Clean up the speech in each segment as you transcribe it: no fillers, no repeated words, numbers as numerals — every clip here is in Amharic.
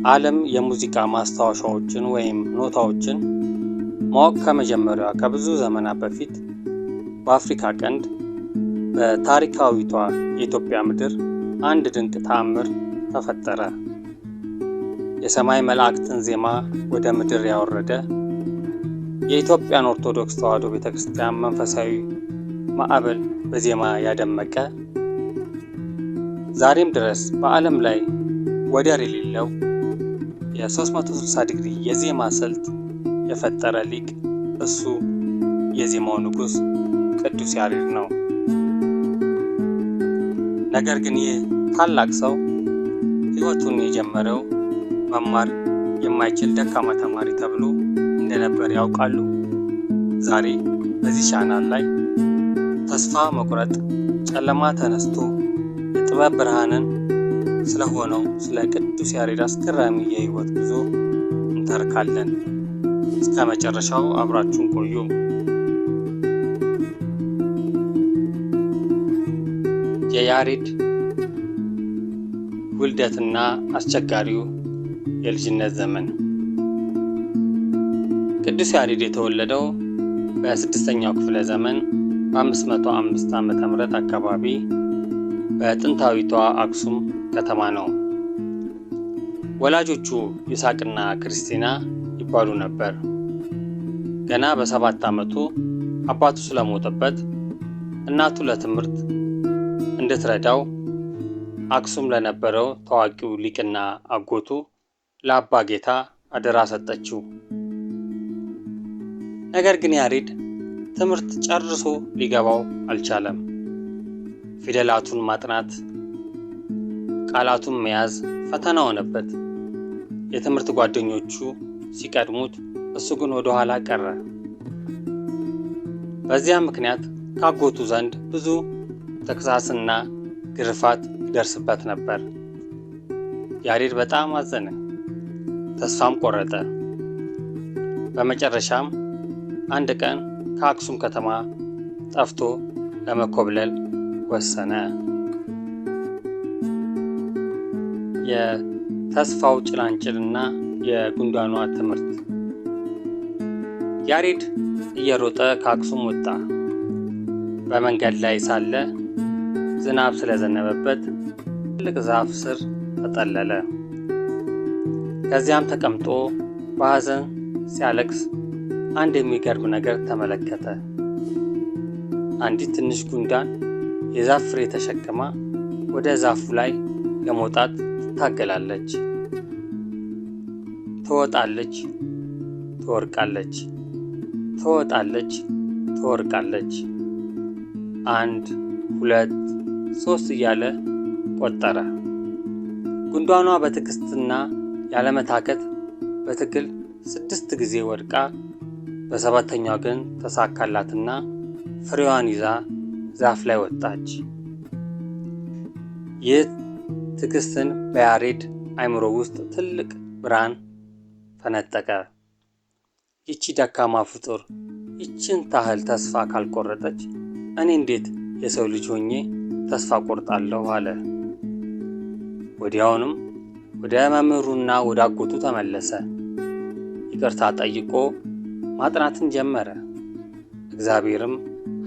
ዓለም የሙዚቃ ማስታወሻዎችን ወይም ኖታዎችን ማወቅ ከመጀመሪያ ከብዙ ዘመናት በፊት በአፍሪካ ቀንድ በታሪካዊቷ የኢትዮጵያ ምድር አንድ ድንቅ ተአምር ተፈጠረ። የሰማይ መላእክትን ዜማ ወደ ምድር ያወረደ፣ የኢትዮጵያን ኦርቶዶክስ ተዋሕዶ ቤተክርስቲያን መንፈሳዊ ማዕበል በዜማ ያደመቀ፣ ዛሬም ድረስ በዓለም ላይ ወደር የሌለው የ360 ዲግሪ የዜማ ስልት የፈጠረ ሊቅ እሱ የዜማው ንጉሥ ቅዱስ ያሬድ ነው። ነገር ግን ይህ ታላቅ ሰው ሕይወቱን የጀመረው መማር የማይችል ደካማ ተማሪ ተብሎ እንደነበር ያውቃሉ? ዛሬ በዚህ ቻናል ላይ ተስፋ መቁረጥ ጨለማ ተነስቶ የጥበብ ብርሃንን ስለሆነው ስለ ቅዱስ ያሬድ አስገራሚ የሕይወት ጉዞ እንተርካለን። እስከ መጨረሻው አብራችሁን ቆዩ። የያሬድ ውልደትና አስቸጋሪው የልጅነት ዘመን። ቅዱስ ያሬድ የተወለደው በስድስተኛው ክፍለ ዘመን በ505 ዓመተ ምህረት አካባቢ በጥንታዊቷ አክሱም ከተማ ነው። ወላጆቹ ይስሐቅና ክርስቲና ይባሉ ነበር። ገና በ7 ዓመቱ አባቱ ስለሞተበት እናቱ ለትምህርት እንድትረዳው አክሱም ለነበረው ታዋቂው ሊቅና አጎቱ ለአባ ጌታ አደራ ሰጠችው። ነገር ግን ያሬድ ትምህርት ጨርሶ ሊገባው አልቻለም። ፊደላቱን ማጥናት፣ ቃላቱን መያዝ ፈተና ሆነበት። የትምህርት ጓደኞቹ ሲቀድሙት፣ እሱ ግን ወደ ኋላ ቀረ። በዚያ ምክንያት ካጎቱ ዘንድ ብዙ ተግሳጽና ግርፋት ይደርስበት ነበር። ያሬድ በጣም አዘነ፣ ተስፋም ቆረጠ። በመጨረሻም አንድ ቀን ከአክሱም ከተማ ጠፍቶ ለመኮብለል ወሰነ። የተስፋው ጭላንጭልና የጉንዳኗ ትምህርት። ያሬድ እየሮጠ ከአክሱም ወጣ። በመንገድ ላይ ሳለ ዝናብ ስለዘነበበት ትልቅ ዛፍ ስር ተጠለለ። ከዚያም ተቀምጦ በሐዘን ሲያለቅስ አንድ የሚገርም ነገር ተመለከተ። አንዲት ትንሽ ጉንዳን የዛፍ ፍሬ ተሸክማ ወደ ዛፉ ላይ ለመውጣት ትታገላለች። ትወጣለች፣ ትወርቃለች፣ ትወጣለች፣ ትወርቃለች። 1 2 3 እያለ ቆጠረ። ጉንዳኗ በትዕግስትና ያለመታከት በትግል 6 ጊዜ ወድቃ በሰባተኛው ግን ተሳካላትና ፍሬዋን ይዛ ዛፍ ላይ ወጣች። ይህ ትዕግስትን በያሬድ አእምሮ ውስጥ ትልቅ ብርሃን ፈነጠቀ። ይቺ ደካማ ፍጡር ይችን ታህል ተስፋ ካልቆረጠች እኔ እንዴት የሰው ልጅ ሆኜ ተስፋ ቆርጣለሁ አለ። ወዲያውንም ወደ መምህሩና ወደ አጎቱ ተመለሰ። ይቅርታ ጠይቆ ማጥናትን ጀመረ። እግዚአብሔርም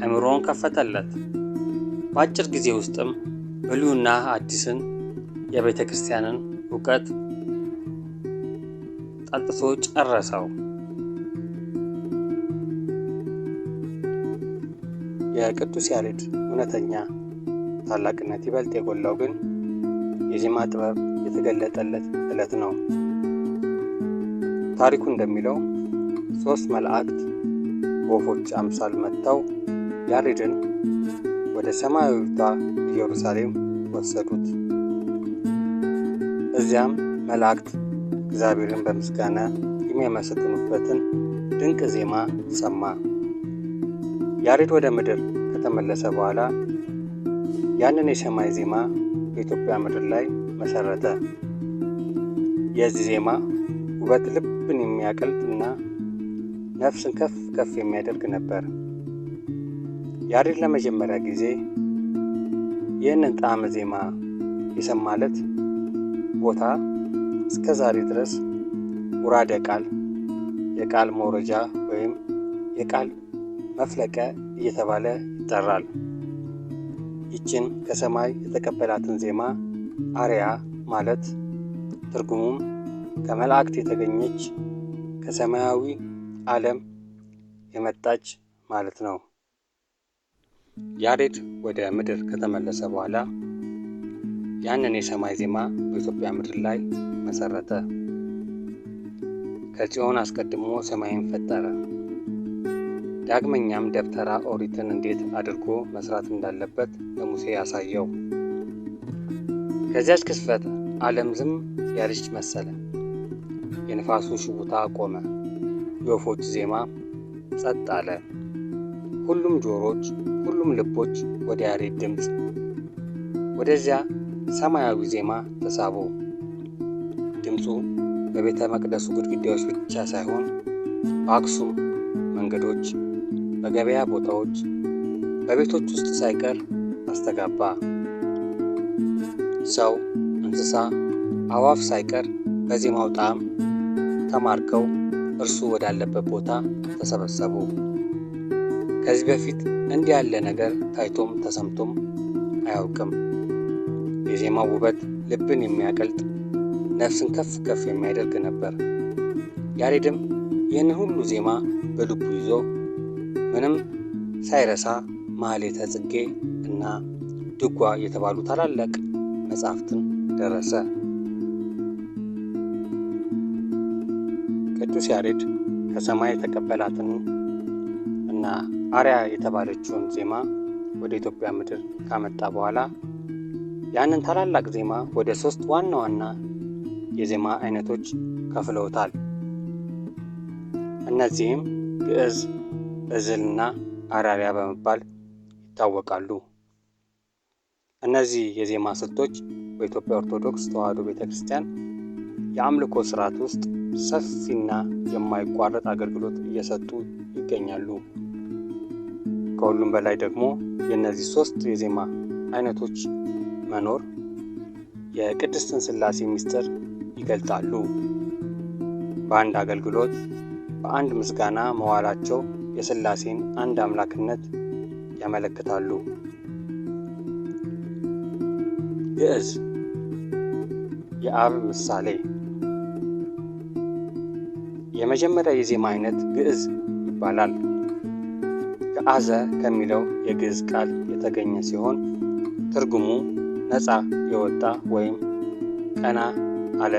አእምሮውን ከፈተለት። በአጭር ጊዜ ውስጥም ብሉይና አዲስን የቤተ ክርስቲያንን እውቀት ጠጥቶ ጨረሰው። የቅዱስ ያሬድ እውነተኛ ታላቅነት ይበልጥ የጎላው ግን የዜማ ጥበብ የተገለጠለት ዕለት ነው። ታሪኩ እንደሚለው 3 መላእክት በወፎች አምሳል መጥተው ያሬድን ወደ ሰማያዊቷ ኢየሩሳሌም ወሰዱት። እዚያም መላእክት እግዚአብሔርን በምስጋና የሚያመሰግኑበትን ድንቅ ዜማ ሰማ። ያሬድ ወደ ምድር ከተመለሰ በኋላ ያንን የሰማይ ዜማ በኢትዮጵያ ምድር ላይ መሰረተ። የዚህ ዜማ ውበት ልብን የሚያቀልጥና ነፍስን ከፍ ከፍ የሚያደርግ ነበር። ያሬድ ለመጀመሪያ ጊዜ ይህንን ጣዕመ ዜማ የሰማለት ቦታ እስከ ዛሬ ድረስ ውራደ ቃል፣ የቃል መውረጃ ወይም የቃል መፍለቂያ እየተባለ ይጠራል። ይችን ከሰማይ የተቀበላትን ዜማ አርያ ማለት ትርጉሙም ከመላእክት የተገኘች ከሰማያዊ ዓለም የመጣች ማለት ነው። ያሬድ ወደ ምድር ከተመለሰ በኋላ ያንን የሰማይ ዜማ በኢትዮጵያ ምድር ላይ መሰረተ። ከጽዮን አስቀድሞ ሰማይን ፈጠረ። ዳግመኛም ደብተራ ኦሪትን እንዴት አድርጎ መስራት እንዳለበት ለሙሴ ያሳየው። ከዚያች ክስፈት ዓለም ዝም ያለች መሰለ። የንፋሱ ሽውታ ቆመ። የወፎች ዜማ ጸጥ አለ። ሁሉም ጆሮች፣ ሁሉም ልቦች ወደ ያሬድ ድምፅ፣ ወደዚያ ሰማያዊ ዜማ ተሳቡ። ድምፁ በቤተ መቅደሱ ግድግዳዎች ብቻ ሳይሆን በአክሱም መንገዶች፣ በገበያ ቦታዎች፣ በቤቶች ውስጥ ሳይቀር አስተጋባ። ሰው፣ እንስሳ፣ አዋፍ ሳይቀር በዜማው ጣዕም ተማርከው እርሱ ወዳለበት ቦታ ተሰበሰቡ። ከዚህ በፊት እንዲህ ያለ ነገር ታይቶም ተሰምቶም አያውቅም። የዜማው ውበት ልብን የሚያቀልጥ፣ ነፍስን ከፍ ከፍ የሚያደርግ ነበር። ያሬድም ይህንን ሁሉ ዜማ በልቡ ይዞ ምንም ሳይረሳ ማኅሌተ ጽጌ እና ድጓ የተባሉ ታላላቅ መጻሕፍትን ደረሰ። ቅዱስ ያሬድ ከሰማይ የተቀበላትን እና አርያ የተባለችውን ዜማ ወደ ኢትዮጵያ ምድር ካመጣ በኋላ ያንን ታላላቅ ዜማ ወደ ሶስት ዋና ዋና የዜማ አይነቶች ከፍለውታል። እነዚህም ግዕዝ፣ እዝልና አራሪያ በመባል ይታወቃሉ። እነዚህ የዜማ ስልቶች በኢትዮጵያ ኦርቶዶክስ ተዋሕዶ ቤተክርስቲያን የአምልኮ ስርዓት ውስጥ ሰፊና የማይቋረጥ አገልግሎት እየሰጡ ይገኛሉ። ከሁሉም በላይ ደግሞ የእነዚህ ሶስት የዜማ አይነቶች መኖር የቅድስትን ሥላሴ ምስጢር ይገልጣሉ። በአንድ አገልግሎት፣ በአንድ ምስጋና መዋላቸው የሥላሴን አንድ አምላክነት ያመለክታሉ። ግዕዝ የአብ ምሳሌ። የመጀመሪያ የዜማ አይነት ግዕዝ ይባላል። ገአዘ ከሚለው የግዕዝ ቃል የተገኘ ሲሆን ትርጉሙ ነፃ የወጣ ወይም ቀና አለ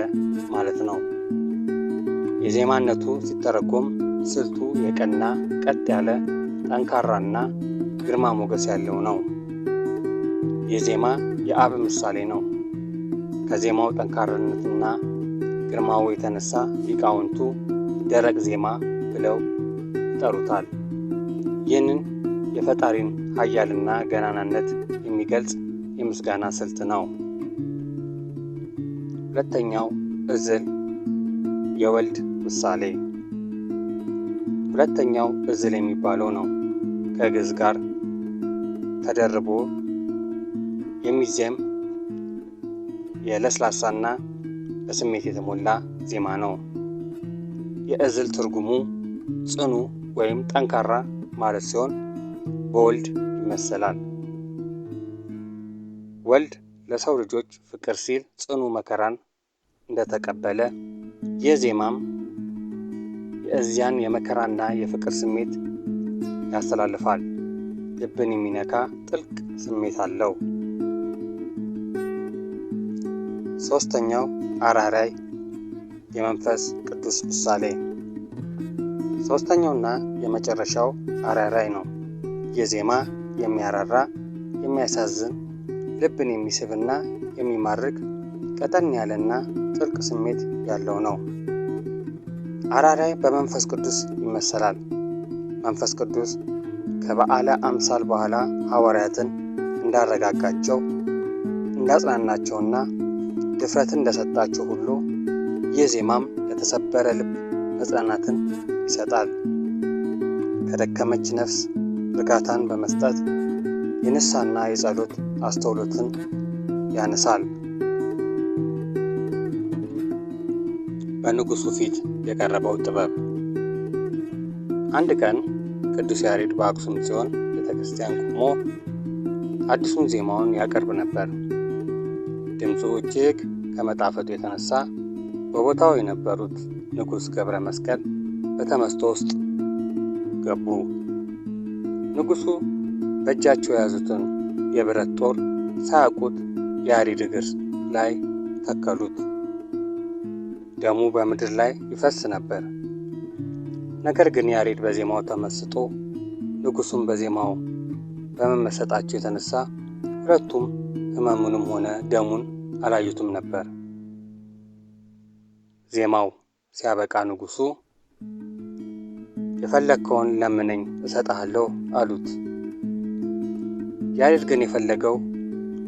ማለት ነው። የዜማነቱ ሲተረጎም ስልቱ የቀና፣ ቀጥ ያለ፣ ጠንካራና ግርማ ሞገስ ያለው ነው። የዜማ የአብ ምሳሌ ነው። ከዜማው ጠንካራነትና ግርማው የተነሳ ሊቃውንቱ ደረቅ ዜማ ብለው ይጠሩታል። ይህንን የፈጣሪን ኃያልና ገናናነት የሚገልጽ የምስጋና ስልት ነው። ሁለተኛው እዝል የወልድ ምሳሌ። ሁለተኛው እዝል የሚባለው ነው። ከግዕዝ ጋር ተደርቦ የሚዜም የለስላሳና በስሜት የተሞላ ዜማ ነው። የእዝል ትርጉሙ ጽኑ ወይም ጠንካራ ማለት ሲሆን በወልድ ይመሰላል። ወልድ ለሰው ልጆች ፍቅር ሲል ጽኑ መከራን እንደተቀበለ ይህ ዜማም የእዚያን የመከራና የፍቅር ስሜት ያስተላልፋል። ልብን የሚነካ ጥልቅ ስሜት አለው። ሶስተኛው አራራይ የመንፈስ ቅዱስ ምሳሌ። ሶስተኛውና የመጨረሻው አራራይ ነው። የዜማ የሚያራራ፣ የሚያሳዝን፣ ልብን የሚስብና የሚማርክ ቀጠን ያለና ጥልቅ ስሜት ያለው ነው። አራራይ በመንፈስ ቅዱስ ይመሰላል። መንፈስ ቅዱስ ከበዓለ አምሳል በኋላ ሐዋርያትን እንዳረጋጋቸው፣ እንዳጽናናቸውና ድፍረትን እንደሰጣቸው ሁሉ ይህ ዜማም ለተሰበረ ልብ መጽናናትን ይሰጣል። ከደከመች ነፍስ እርጋታን በመስጠት የንስሐና የጸሎት አስተውሎትን ያነሳል። በንጉሱ ፊት የቀረበው ጥበብ። አንድ ቀን ቅዱስ ያሬድ በአክሱም ጽዮን ቤተክርስቲያን ቆሞ አዲሱን ዜማውን ያቀርብ ነበር። ድምፁ እጅግ ከመጣፈጡ የተነሳ በቦታው የነበሩት ንጉሥ ገብረ መስቀል በተመስጦ ውስጥ ገቡ። ንጉሱ በእጃቸው የያዙትን የብረት ጦር ሳያውቁት ያሬድ እግር ላይ ተከሉት። ደሙ በምድር ላይ ይፈስ ነበር። ነገር ግን ያሬድ በዜማው ተመስጦ ንጉሱም በዜማው በመመሰጣቸው የተነሳ ሁለቱም ሕመሙንም ሆነ ደሙን አላዩትም ነበር። ዜማው ሲያበቃ ንጉሱ የፈለግከውን ለምነኝ እሰጥሃለሁ አሉት። ያሬድ ግን የፈለገው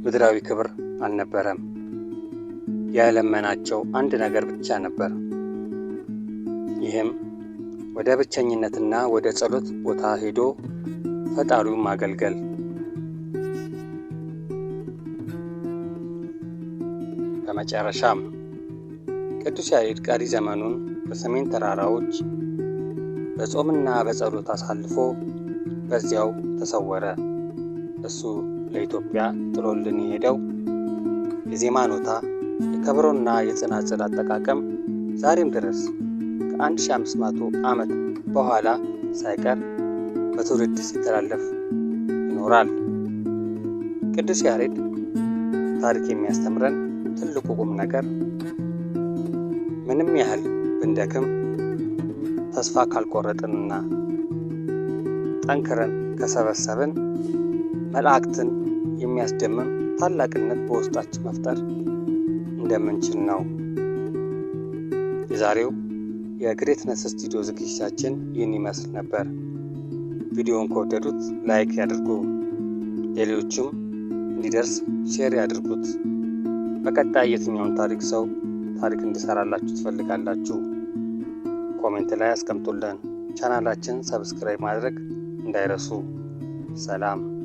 ምድራዊ ክብር አልነበረም። የለመናቸው አንድ ነገር ብቻ ነበር። ይህም ወደ ብቸኝነትና ወደ ጸሎት ቦታ ሄዶ ፈጣሪውን ማገልገል። በመጨረሻም ቅዱስ ያሬድ ቀሪ ዘመኑን በሰሜን ተራራዎች በጾምና በጸሎት አሳልፎ በዚያው ተሰወረ። እሱ ለኢትዮጵያ ጥሎልን የሄደው የዜማ ኖታ፣ የከበሮና የጽናጽል አጠቃቀም ዛሬም ድረስ ከ1500 ዓመት በኋላ ሳይቀር በትውልድ ሲተላለፍ ይኖራል። ቅዱስ ያሬድ ታሪክ የሚያስተምረን ትልቁ ቁም ነገር ምንም ያህል ብንደክም ተስፋ ካልቆረጥንና ጠንክረን ከሰበሰብን መላእክትን የሚያስደምም ታላቅነት በውስጣችን መፍጠር እንደምንችል ነው። የዛሬው የ Greatness Studio ዝግጅታችን ይህን ይመስል ነበር። ቪዲዮውን ከወደዱት like ያድርጉ፣ ሌሎችም እንዲደርስ share ያድርጉት። በቀጣይ የትኛውን ታሪክ ሰው ታሪክ እንዲሰራላችሁ ትፈልጋላችሁ? Comment ላይ አስቀምጡልን። ቻናላችን subscribe ማድረግ እንዳይረሱ። ሰላም።